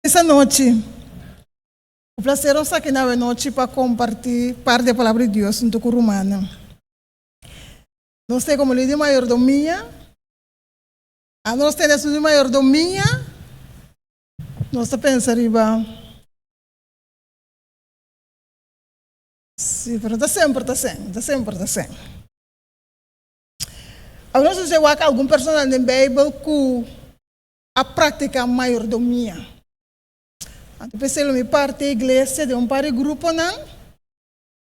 Esa nochi. Un placer nos ta aki na awenochi pa comparti par di e palabra di Dios hunto cu rumannan. Nos ta como ley di mayordomia. Ando nos tene asunto di mayordomia, nos ta pensa riba. Si, pero no ta semper ta sen, no ta semper ta sen. Awe nos ta wak algun personanan den Bijbel cu a practica mayordomia. Anto p'esei lo mi parti e iglesia den un par di gruponan.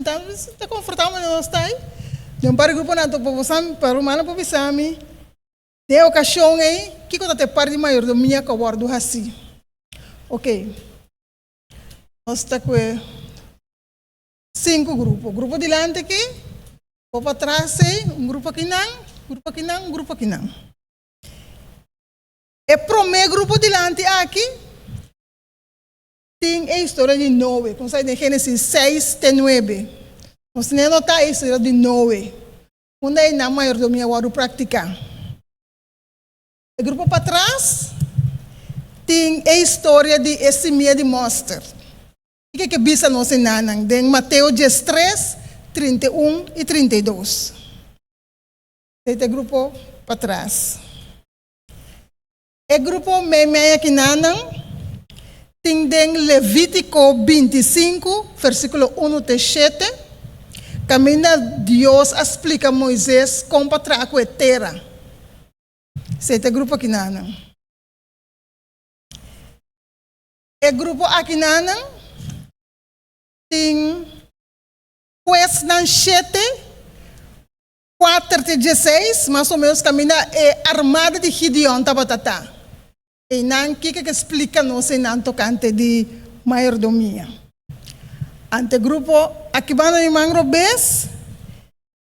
Ta ta confortabel manera nos ta ei. Den un par di gruponan anto pa bo sa pa rumannan por bisa mi den e ocasion ei kico ta ta e par di mayordomia cu a wordo haci. Ok, nos ta cu e cinco grupo. Grupo dilanti aki, grupo patras ei, un grupo akinan, grupo akinan, un grupo akinan. E promé grupo dilanti aki tin e historia di Noe, ku nos ta den Génesis seis te nuebe. Nos tin e notá e historia di Noe, unda einan mayordomia a wòrdu praktiká. E grupo patras tin e historia di e simia di mòster. Kiko ke bisa nos enanan den Mateo diestres, 31 i 32? Esei ta e grupo patras. E grupo meimei akinanan tin den Levítiko 25, versíkulo unu te shete, kaminda Dios a splika Moises kon pa traha ku e tera. Esei ta e grupo akinanan. E grupo akinanan tin huesnan shete. Kuater te dieseis, mas o menos kaminda e armada di Gideon tabata ta. Einan kiko ke splika nos einan tokante di mayordomia? Ante grupo aki banda di man robes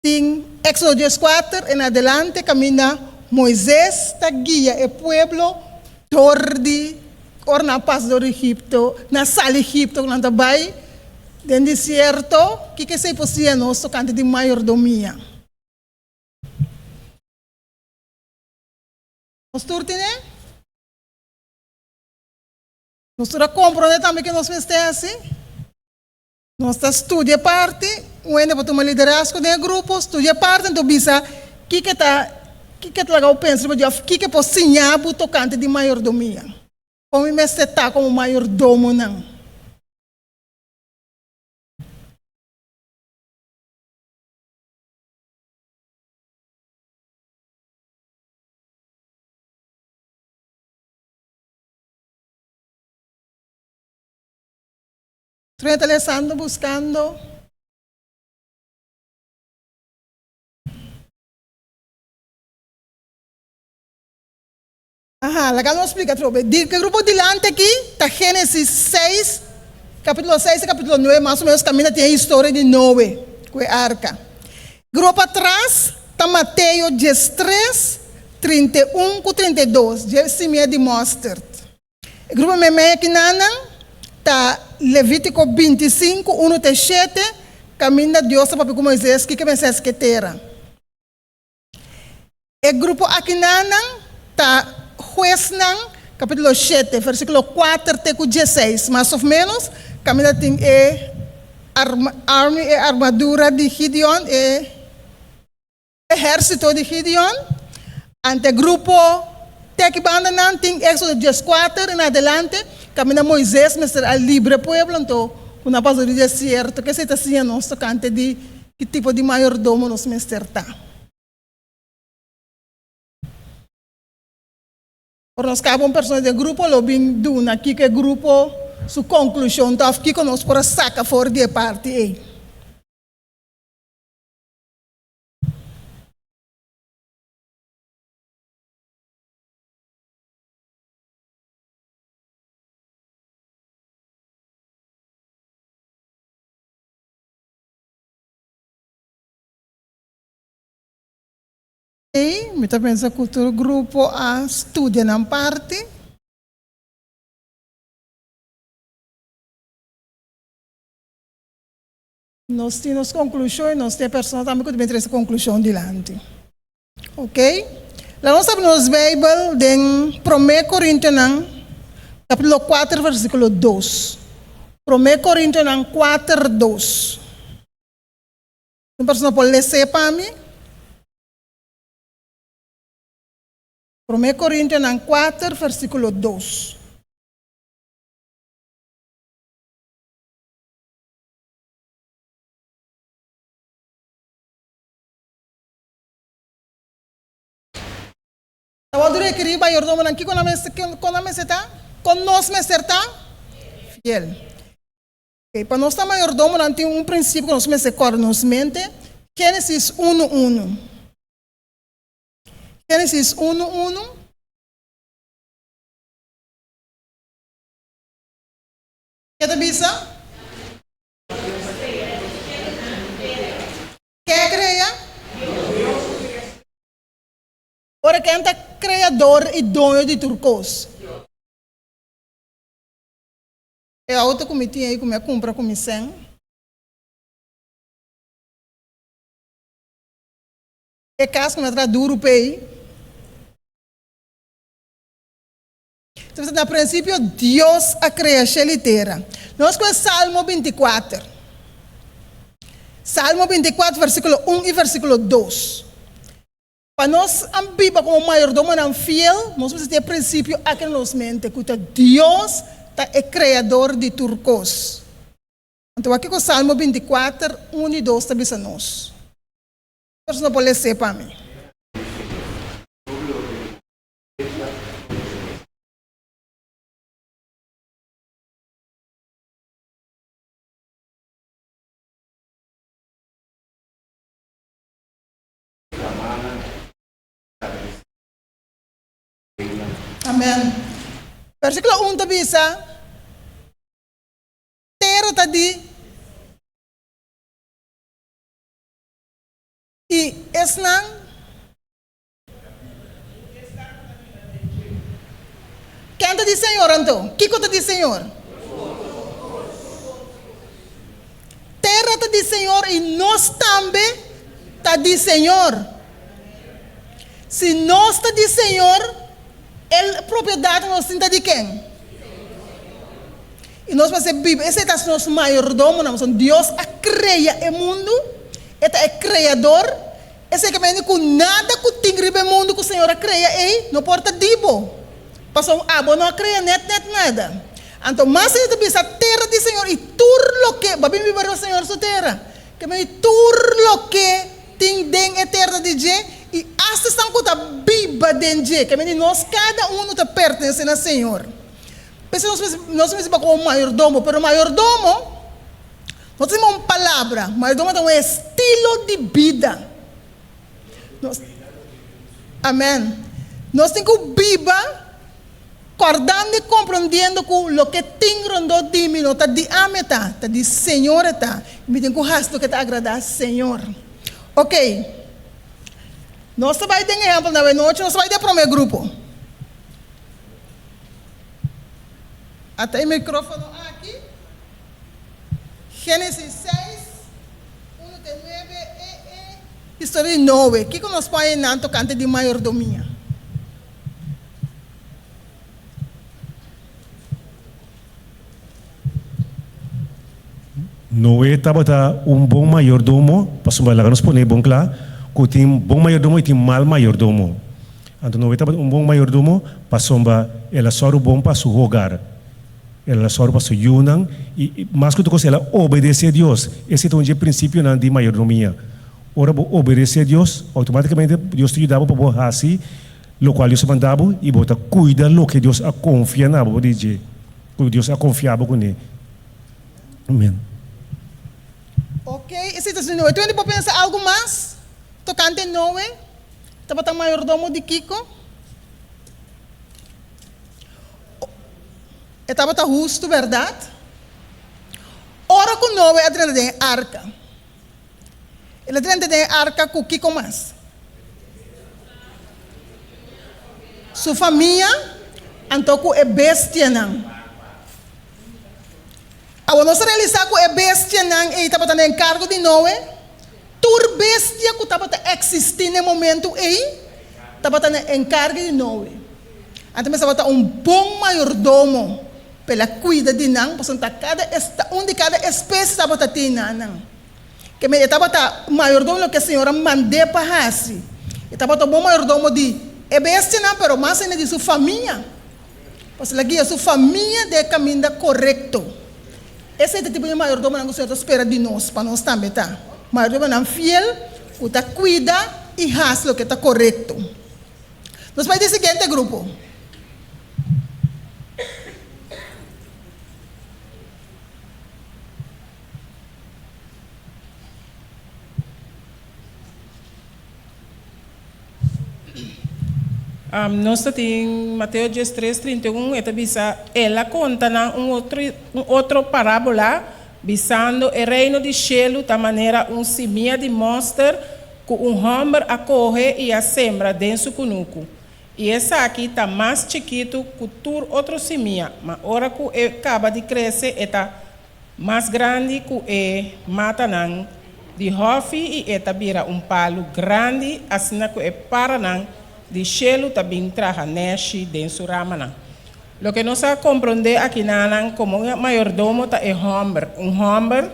tin Éxodo 14 en adelante kaminda Moises ta guia e pueblo dor di ora nan a pasa dor di Egipto, nan a sali Egipto ku nan ta bai Den desierto, kiko esei por siña nos tokante di mayordomia? Nos tur tine? Nos tur a komprondé tambe ke nos mester hasi? Nos ta studia parti, un hende por tuma liderazgo den e grupo, studia parti anto bisa kiko ta kiko ta laga bo pensa riba dje òf kiko por siña bo tokante di mayordomia. Kon mi mester ta komo mayordomonan? Trenta lesando buscando. Aha, laga nos splika atrobe. Di ke grupo dilanti aki ta Génesis seis, kapítulo seis te kapítulo nuebe, mas o menos kaminda tin e historia di Noe ku e arka. Grupo patras ta Mateo 13, 31 ku 32, dje simia di mòstert. E grupo meimei akinanan ta Levítiko 25, unu te shete, kaminda Dios ta papia ku Moises kiko mester hasi ku e tera. E grupo akinanan ta Huesnan kapítulo shete, versíkulo kuater te ku dieseis, mas òf ménos, kaminda tin e army, e armadura di Gideon, e ehérsito di Gideon. Ante e grupo te aki bandanan tin Éxodo dieskuater en adelante, kaminda Moises mester a libra e pueblo, anto ku nan pasó di desierto. Kesei ta siña nos tokante di ki tipo di mayordomo nos mester ta. Ora nos kaba un persona den grupo lo bin duna kiko e grupo su konklushon ta òf kiko nos por a saka for di e parti ei. Ei, mi ta pensa ku tur grupo a studia nan parti. Nos tin nos konklushon i nos tin e persona tambe ku ta bin trese konklushon dilanti. Oke. Laga nos abri nos Beibel den Promé Korintionan. Kapítulo 4, versíkulo 2. Promé Korintionan 4, 2. Un persona por les'é pa mi? Promé Korintionan 4, versíkulo 2. Ta wòrdu rekerí mayordomonan kiko nan mester, kon nan mester ta? Kon nos mester ta? Fiel. Ok, pa nos ta mayordomonan tin un prinsipio ku nos mester kòrda nos mente, Génesis unu unu. Génesis unu unu. Ke ta bisa? Ke a krea? Ora ken ta kreador i doño di tur kos? E outo ku mi tin ei ku mi a kumpra ku mi sèn. E kas ku mi a traha duru p'ei. Ta bisa na prinsipio Dios a krea shel i tera. Nos ku e Salmo 24. Salmo 24 versíkulo 1 i versíkulo 2. Pa nos a biba komo mayordomonan fiel, nos mester tin e prinsipio aki na nos mente, ku ta Dios ta e Kreador di tur kos. Anto wak kiko Salmo 24, 1 i 2 ta bisa nos. Persona por les'é pa mi. Amen. Versíkulo un ta bisa, Tera ta di. I esnan. Ken ta di Señor anto? Kiko ta di Señor? Tera ta di Señor i nos tambe ta di Señor. Si nos ta di Señor, e propiedat ku nos tin ta di ken? I nos mester biba, esei ta nos mayordomonan, pasobra Dios a krea e mundu, e ta e kreador. Esei ke mende ku nada ku tin riba e mundu ku Señor a krea ei no por ta di bo, pasobra abo no a krea nèt nèt nada. Anto mas ei ta bisa tera di Señor i tur loke, bo a bin biba riba Señor su tera, ke mende tur loke tin den e tera di dje i asta esnan ku ta biba den dje, ke mende nos kada unu ta pertenesé na Señor. P'esei nos mester nos mester biba komo mayordomo, pero mayordomo. No ta un palabra, mayordomo ta un estilo di bida. Nos, amen. Nos tin ku biba kòrdando i komprondiendo ku loke tin rondó di mi no ta di ami e ta, ta di Señor e ta. Mi tin ku hasi loke ta agradá Señor. Ok, nos ta bai den ehèmpel na awenochi, nos ta bai den e promé grupo. Ata e mikrófono aki. Génesis seis, unu te nuebe e e historia di Noe. Kiko nos por haña nan tokante di mayordomia? Noe tabata un bon mayordomo, pasobra laga nos pone bon kla ku tin bon mayordomo i tin mal mayordomo. Anto Noe tabata un bon mayordomo pasobra el a sòru bon pa su hogar. El a sòru pa su yunan i mas ku tur kos el a obedesé Dios. Esei ta un dje prinsipionan di mayordomia. Ora bo obedesé Dios, outomátikamente Dios ta yuda bo pa bo hasi lokual Dios a manda bo i bo ta kuida loke Dios a konfia na bo di dje, ku Dios a konfia bo kuné. Amen. Ok, esei ta su Noe. Tur hende por pensa algu mas tokante Noe? Tabata mayordomo di kiko? E tabata hustu, bèrdat? Ora ku Noe a drenta den e arka, el a drenta den e arka ku kiko mas? Su famia, anto ku e bestianan. Awor nos ta realisá ku e bestianan ei tabata na enkargo di Noe. Tur bestia ku tabata eksistí na e momentu ei tabata na enkargo di Noe. Anto mester tabata un bon mayordomo. Pa el a kuida di nan, pasobra ta kada ta un di kada espesie tabata tin na nan. Ke men e tabata mayordomo loke e Señor a mand'é pa hasi. E tabata un bon mayordomo di e bestianan, pero mas ainda di su famia. Pasobra el a guia su famia den e kaminda korekto. Esei ta e tipo di mayordomonan ku Señor ta spera di nos, pa nos tambe ta mayordomonan fiel ku ta kuida i hasi loke ta korekto. Nos bai di e siguiente grupo. Nos ta tin Mateo 13, 31, e ta bisa, El a konta nan un otro, un otro parábola, bisando, E reino di shelu ta manera un simia di mòster ku un hòmber a kohe i a sembra den su kunuku. I esaki ta mas chikitu ku tur otro simia, ma ora ku e kaba di krese e ta mas grandi ku e matanan di hòfi i e ta bira un palu grandi asina ku e paranan di shelu ta bin traha nèshi den su ramanan. Loke nos a komprondé akinanan komo un mayordomo ta e hòmber, un hòmber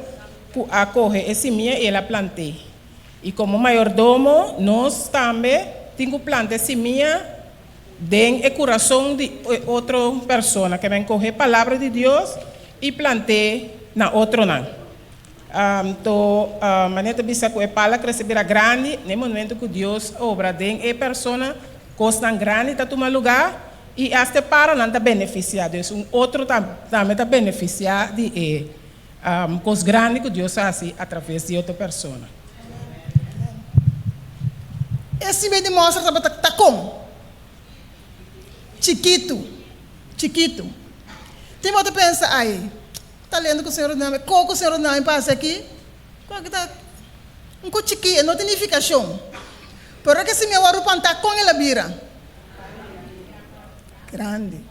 ku a kohe e simia i el a plant'é. I komo mayordomo nos tambe tin ku planta e simia den e kurason di e otro persona, ke men kohe Palabra di Dios i plant'é na otronan. Anto manera ta bisa ku e pala krese bira grandi, na e momento ku Dios obra den e persona, kosnan grandi ta tuma lugá i asta e paranan ta benefisiá. Dus un otro tambe ta benefisiá di e kos grandi ku Dios a hasi atraves di otro persona. E simia di mòster tabata ta kon? Chikitu, chikitu. Tin bo ta pensa, Ai, talento ku Señor a duna mi, ko ku Señor a duna mi pa hasi aki? Ku aki ta un ko chikí, e no tin nifikashon. Pero ora ku e simia wòrdu plantá, kon el a bira? Grandi.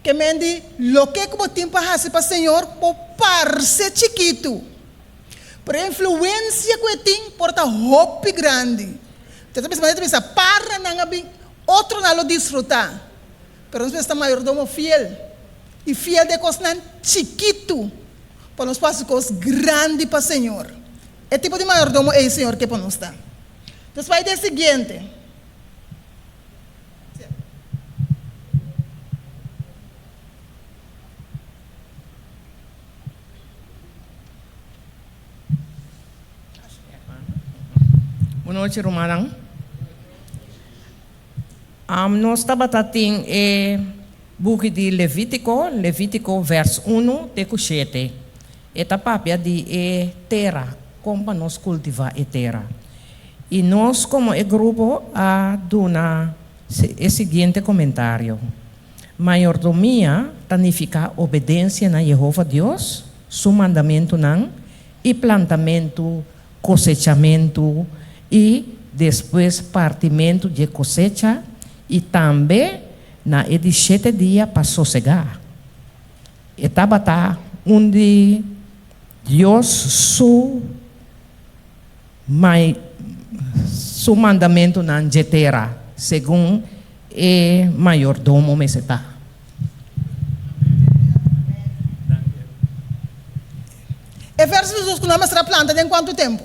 Ke men di, loke ku bo tin pa hasi pa Señor por parse chikitu, pero e influensia ku e tin por ta hopi grandi. Te ta bisa manera ta bisa, para nan a bin, otronan lo disfrutá. Pero nos mester ta mayordomo fiel, i fiel den kosnan chikitu, pa nos por hasi kos grandi pa Señor. E tipo di mayordomo ei Señor ke pa nos ta. Nos bai den siguiente. Bon nochi rumannan. Nos tabata tin e buki di Levítiko, Levítiko vers unu te ku shete. E ta papia di e tera, kon pa nos kultivá e tera. I nos komo e grupo a duna e siguiente komentario, Mayordomia ta nifiká obedensia na Yehova Dios su mandamentunan i plantamentu, kosechamentu i despues partimentu dje kosecha i tambe na e di shete dia pa sosegá. E tabata un di Dios su su mandamentunan dje tera, segun e mayordomo mester ta. E verso di Jesus ku nan mester a planta den kuantu tempu?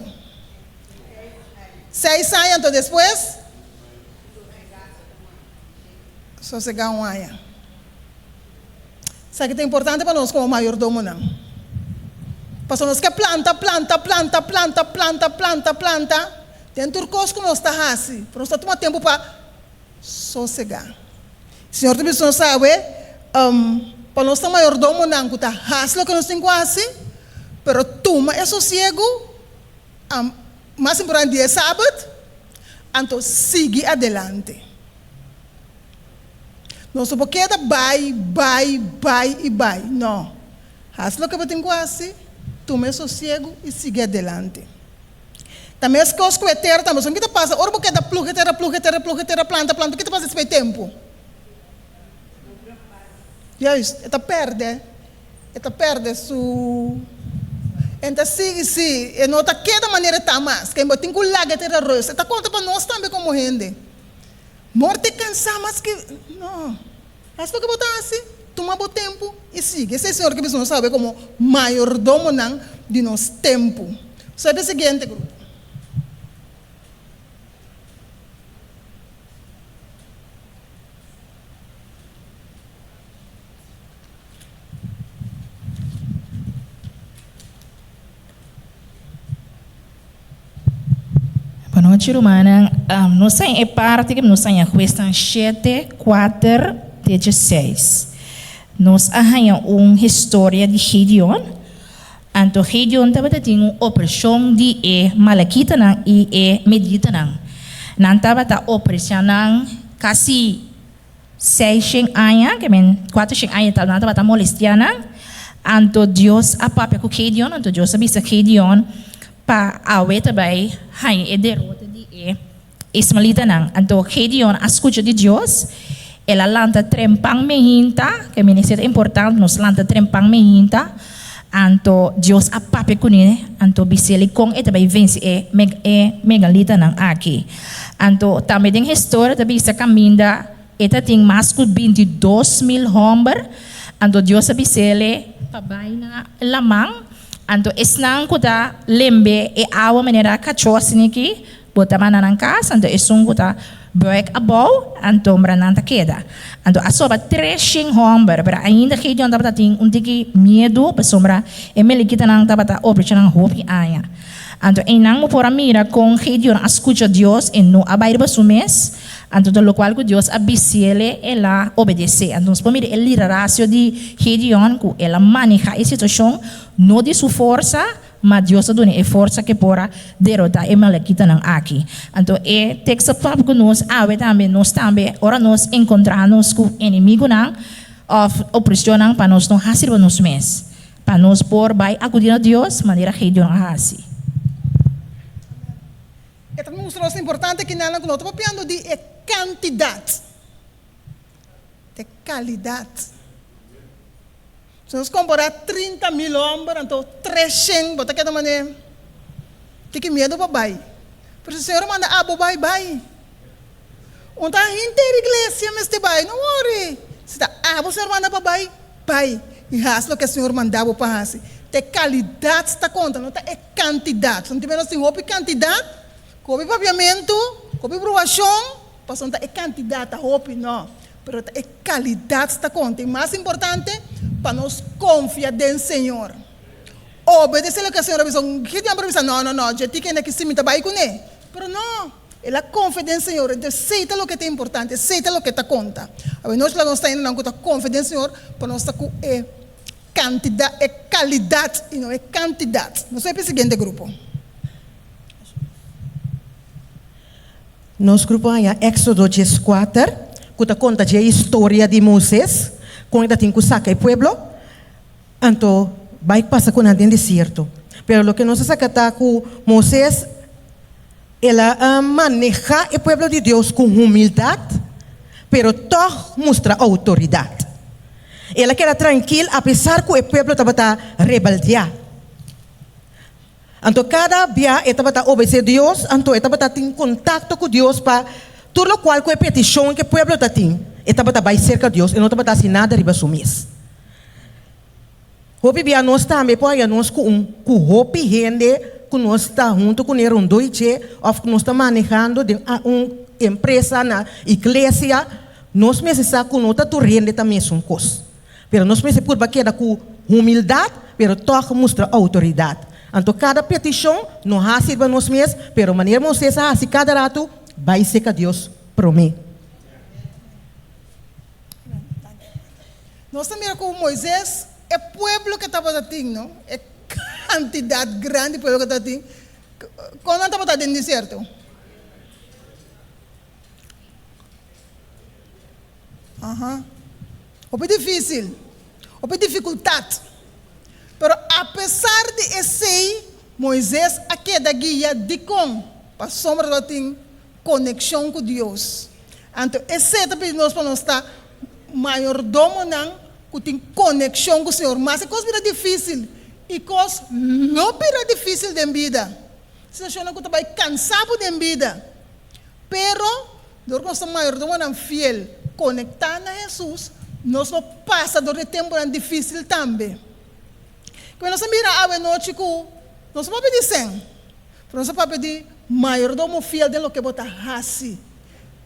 Seis aña, anto despues sosegá un aña. Esaki ta importante pa nos komo mayordomonan. Pasobra nos ke planta, planta, planta, planta, planta, planta, planta den tur kos ku nos ta hasi, pero nos ta tuma tempu pa sosegá. Señor ta bisa nos awe, pa nos ta mayordomonan ku ta hasi loke nos tin ku hasi, pero tuma e sosiegu, mas importante di e Sabat, anto sigui adelante. Nos no por keda bai, bai, bai i bai. No. Hasi loke bo tin ku hasi, tuma e sosiegu i sigui adelante. Ta meskos ku e tera tambe. Pasobra ki ta pasa ora bo keda pluga e tera, pluga e tera, pluga e tera, planta, planta, ki ta pasa despues di tempu? Juist, e ta pèrdè, e ta pèrdè su, e ta sigui, sí, e no ta keda manera e ta mas. Ken bo tin ku laga e tera rust. E ta konta pa nos tambe komo hende. Morte kansá mas ke no. Hasi loke bo ta hasi. Tuma bo tempu i sigui. Esei Señor ke bisa nos awe komo mayordomonan di nos tempu. Soi pa e siguiente grupo. Bonochi rumannan, nos ta e parti ku nos haña Huesnan shete, kuater te dieseis. Nos a haña un historia di Gideon. Anto Gideon tabata tin un opreshon di e malakitanan i e mediitanan. Nan tabata opresha nan kasi Seishen aña, ke men kuatershen aña tal nan tabata molestia nan. Anto Dios a papia ku Gideon, anto Dios a bisa Gideon pa awe ta bai haña e derota di e ismaelitanan. Anto Gideon a skucha di Dios, el a lanta trempan mehinta, ke men esei ta importante, nos lanta trempan mehinta, anto Dios a papia kuné, anto bis'el kon e ta bai vense e e megalitanan aki. Anto tambe den historia ta bisa kaminda e ta tin mas ku 22.000 hòmber, anto Dios a bis'ele pa bai na laman, anto esnan ku ta lembe e awa manera kachó asin'aki, bo ta manda nan kas, anto esun ku ta buik abou, anto mra nan ta keda. Anto a soba 300 hòmber, pero ainda Gideon tabata tin un tiki miedu, pasobra e melekitanan tabata oprecha nan hopi aña. Anto einan bo por a mira kon Gideon a skucha Dios, e no a bai riba su mes, anto ta lokual ku Dios a bisiele el a obedesé. Anto nos por mira e liderasio di Gideon ku el a manehá e situashon no di su forsa, ma Dios a dun'é e forsa ke por a derotá e malekitanan aki. Anto e teksto papia ku nos awe tambe, nos tambe ora nos enkontrá nos ku enemigunan òf opresionnan pa nos no hasi riba nos mes. Pa nos por bai akudí na Dios manera Gideon a hasi. E ta mustra nos importante kinanan ku no ta papiando di e kantidat, ta e kalidat. Si nos kompará 30.000 hòmber anto 300, bo ta keda manera tiki miedu pa bai. Pero si Señor a manda abo bai, bai. Un ta henter iglesia mester bai, no worry. Si ta abo Señor manda pa bai, bai i hasi loke Señor manda bo pa hasi. Ta e kalidat ta konta, no ta e kantidat. Pasobra tin nos tin hopi kantidat, ku hopi papiamentu, ku hopi bruashon, pasobra no ta e kantidat ta hopi, no. Pero ta e kalidat ta konta. I mas importante, pa nos konfia den Señor. Obedesé loke Señor a bisa. Un Gideon por a bisa, no, no, no, dje tiki hende aki si mi ta bai kuné. Pero no. El a konfia den Señor, entonces esei ta loke ta importante, esei ta loke ta konta. Awe nochi laga nos ta hendenan ku ta konfia den Señor pa nos ta ku e kantidat, e kalidat i no e kantidat. Nos bai pa e siguiente grupo. Nos grupo haña Éxodo 14, ku ta konta dje historia di Moises, kon e ta tin ku saka e pueblo, anto bai pasa ku nan den desierto. Pero loke nos a saka ta ku Moises El a manehá e pueblo di Dios ku humildat, pero tòg mustra outoridat. El a keda trankil apesar ku e pueblo tabata rebeldiá. Anto kada bia e tabata obedesé Dios, anto e tabata tin kontakto ku Dios pa tur lokual ku e petishon ku e pueblo ta tin, e tabata bai serka Dios, e no tabata hasi nada riba su mes. Hopi bia nos tambe por haña nos ku un ku hopi hende ku nos ta huntu kuné rondó i dje òf ku nos ta manehando den un empresa na iglesia. Nos mester sa ku no ta tur hende ta mesun kos. Pero nos mester purba keda ku humildat pero tòg mustra outoridat. Anto kada petishon no hasi riba nos mes, pero manera Moisés a hasi kada ratu, bai serka Dios promé. Nos ta mira ku Moises, e pueblo ke tabata tin, no? E kantidat grandi pueblo ke tabata tin, kon nan tabata den desierto? Aha. Hopi difísil, hopi difikultat. Pero apesar di esei, Moises a keda guia. Dikon? Pasobra tabatin konekshon ku Dios. Anto esei ta pidi nos pa nos ta mayordomonan ku tin konekshon ku Señor. Mas e kos bira difísil, i kos lo bira difísil den bida, situashonnan ku ta bai kansa bo den bida. Pero, dor ku nos ta mayordomonan fiel konektá na Hesus, Nos lo pasa dor di tempunan difísil tambe. Ku nos a mira awe nochi ku nos no papia di sèn, pero nos a papia di mayordomo fiel den loke bo ta hasi.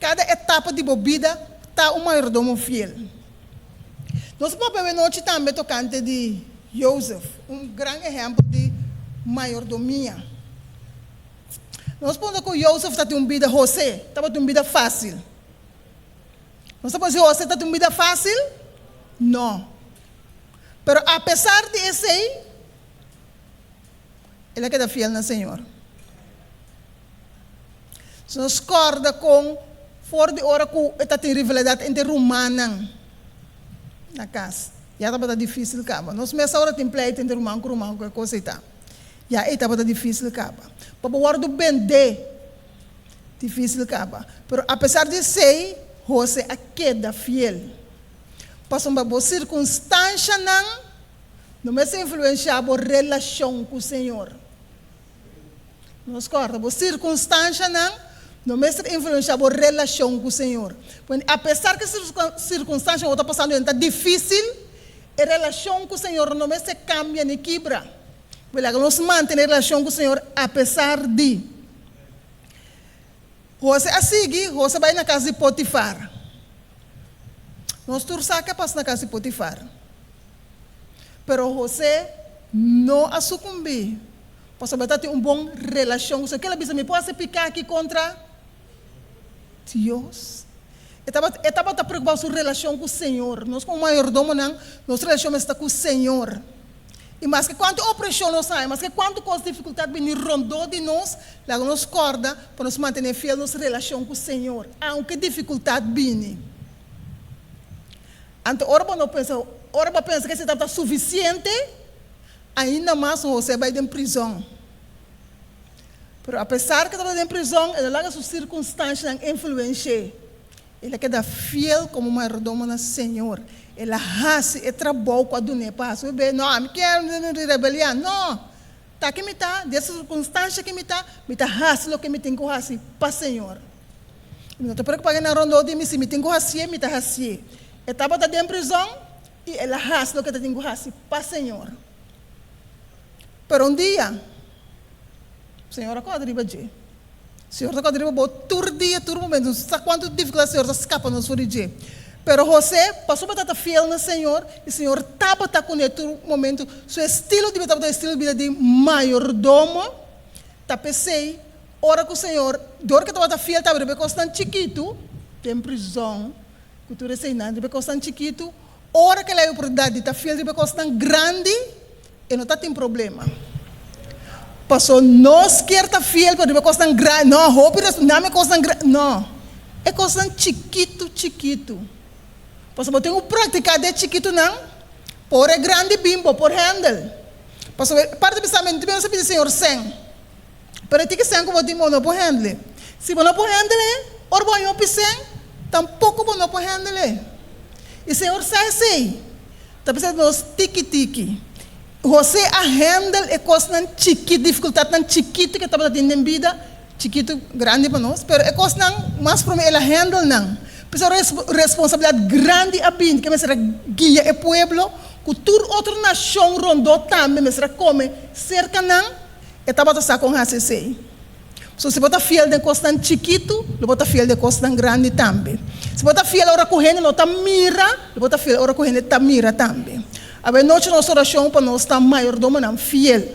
Kada etapa di bo bida ta un mayordomo fiel. Nos a papia awe nochi tambe tokante di Jozef, un gran ehèmpel di mayordomia. Nos puntra ku Jozef ta tin un bida, Hosé tabatin un bida fásil. Nos ta pensa si José ta tin un bida fásil? No. Pero apesar di esei, el a keda fiel na Señor. Si nos kòrda kon for di ora ku e ta tin rivalidat entre rumannan na kas, ya tabata difísil kaba. Nos mes ora tin pleito entre ruman ku ruman ku e kos ei ta. Ya ei tabata difísil kaba. Pa bo wòrdu bendé. Difísil kaba. Pero apesar di esei, Hose a keda fiel. Pasobra bo sirkunstanshanan no mester influensiá bo relashon ku Señor. Nos kòrda, bo sirkunstanshanan no mester influensiá bo relashon ku Señor. Pone, apesar ku sirkunstanshanan ku bo ta pasando ta difísil, e relashon ku Señor no mester kambia ni kibra. Bo laga nos mantené relashon ku Señor apesar di. José a sigui, José bai na kas di Potifar. Nos tur sa ke a pasa na kas di Potifar. Pero José no a sukumbí, pasobra e tabatin un bon relashon ku Señor. Ke el a bisa, Mi por hasi piká aki kontra Dios? E tabata, e tabata preokupá ku su relashon ku Señor. Nos komo mayordomonan, nos relashon mester ta ku Señor. I maske kuantu opreshon nos haña, maske kuantu kos difikultat bini rondó di nos, laga nos kòrda pa nos mantené fiel nos relashon ku Señor, aunke difikultat bini. Anto ora bo no pensa, ora bo a pensa ku esei tabata sufisiente, ainda mas Hosé bai den prizòn. Pero apesar ku e tabata den prizòn, el a laga su sirkunstanshanan influensh'é. El a keda fiel komo mayordomo na Señor. El a hasi e trabou ku a dun'é pa hasi. Bebé, No, ami kier rebeliá. No! Ta ki mi ta, den e sirkunstansha ki mi ta, mi ta hasi loke mi tin ku hasi pa Señor. Mi no ta preokupá ku nan rondó di mi. Si mi tin ku hasié, mi ta hasié. E tabata den prizòn i el a hasi loke e ta tin ku hasi pa Señor. Pero un dia, Señor a kòrda riba dje. Señor ta kòrda riba bo tur dia, tur momento. Nos sa kuantu difikultat Señor ta skapa nos for di dje. Pero José, pasobra e tabata fiel na Señor, i Señor tabata kuné tur momento, su estilo di bida tabata un estilo di bida di mayordomo. Ta p'esei, ora ku Señor, dor ku e tabata fiel tambe riba e kosnan chikitu, den prizòn, ku tur eseinan, riba e kosnan chikitu, ora ku el a haña oportunidat di ta fiel riba e kosnan grandi, E no ta tin problema. Paso nos kier ta fiel pero riba cosnan grandi. No, hopi res, nami cosnan grandi. No. E cosnan chikitu chikitu. Paso bo tin cu practica de chikitunan por e grandi bin bo por handle. Paso e parti pensamentu mi nos a pidi Señor sen. Pero e tiki sen cu bo tin bo no por handle. Si bo no por handle, ora bo haña hopi sen, tampoco bo no por handle. Y Señor sa esey. Ta bisa nos tiki tiki. José a handle e kosnan chikit, difikultatnan chikitu ke tabata tin den bida, chikitu grandi pa nos, pero e kosnan mas promé el a handle nan. P'esei responsabilidat grandi a bini ke mester a guia e pueblo ku tur otro nashon rondó tambe mester a kome serka nan, e tabata sa kon hasi esei. So, si bo ta fiel den kosnan chikitu, lo bo ta fiel den kosnan grandi tambe. Si bo ta fiel ora ku hende no ta mira, lo bo ta fiel ora ku hende ta mira tambe. Awe nochi nos orashon pa nos ta mayordomonan fiel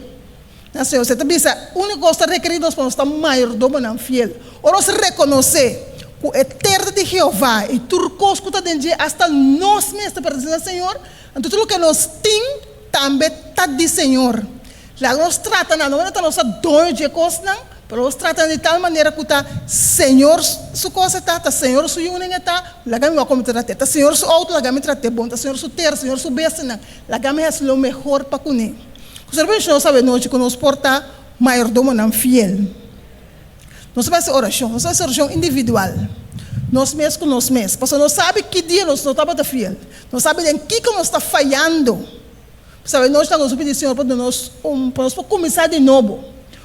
na Señor. Se ta bisa, úniko kos ta rekerí nos pa nos ta mayordomonan fiel. Ora nos rekonosé ku e tera ta di Jehová i tur kos ku ta den dje, asta nos mes ta pertenesé na Señor, anto tur loke nos tin tambe ta di Señor. Laga nos trata nan, no ta nos ta doño dje kosnan, pero nos trata nan di tal manera ku ta Señor su kos e ta, ta Señor su yunan e ta, laga mi wak komo mi ta trat'é. Ta Señor su outo, laga mi trat'é bon. Ta Señor su tera, Señor su bestianan, laga mi hasi lo mehor pa kuné. Ku Señor bendicion nos awe nochi ku nos por ta mayordomonan fiel. Nos ta bai hasi orashon, nos ta bai hasi orashon individual, nos mes ku nos mes, pasobra nos sabi ki dia nos no tabata fiel, nos sabi den kiko nos ta fayando. Sabe, nos ta goso pidi Señor pa duna nos un, pa nos por kuminsá di nobo.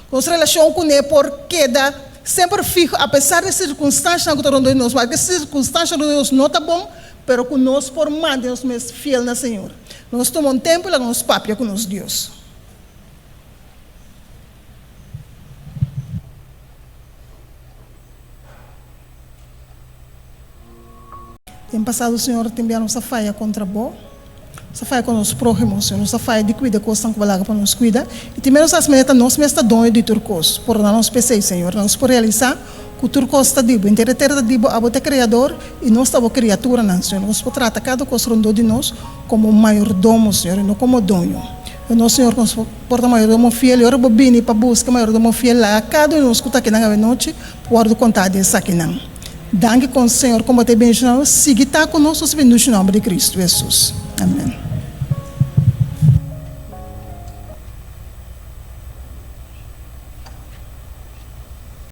Ku nos relashon kuné por keda semper fiho apesar di sirkunstanshanan ku ta rondó di nos. Maske sirkunstansha rondó di nos no ta bon, pero ku nos por mantene nos mes fiel na Señor. Nos tuma un tempu i laga nos papia ku nos Dios. Den pasado, Señor, tin bia nos a faya kontra Bo, nos a faya kontra nos próhimo, Señor, nos a faya di kuida kosnan ku Bo laga pa nos kuida, i tin menos as manera ta nos mes ta doño di tur kos. Pordona nos p'esei, Señor, nos por realisá ku tur kos ta di Bo, henter e tera ta di Bo, Abo ta e Kreador i nos ta Bo kriaturanan, Señor. Nos por trata kada kos rondó di nos komo mayordomo, Señor, i no komo doño. I nos, Señor, ku nos por ta mayordomo fiel, i ora Bo bini pa buska mayordomo fiel, laga kada un di nos ku ta akinan awenochi por wòrdu kontá di esakinan. Danki kon Señor kon bo ta e bendishonado sigui ta ku nos nos bendishon nomber di Cristo Jesus. Amen.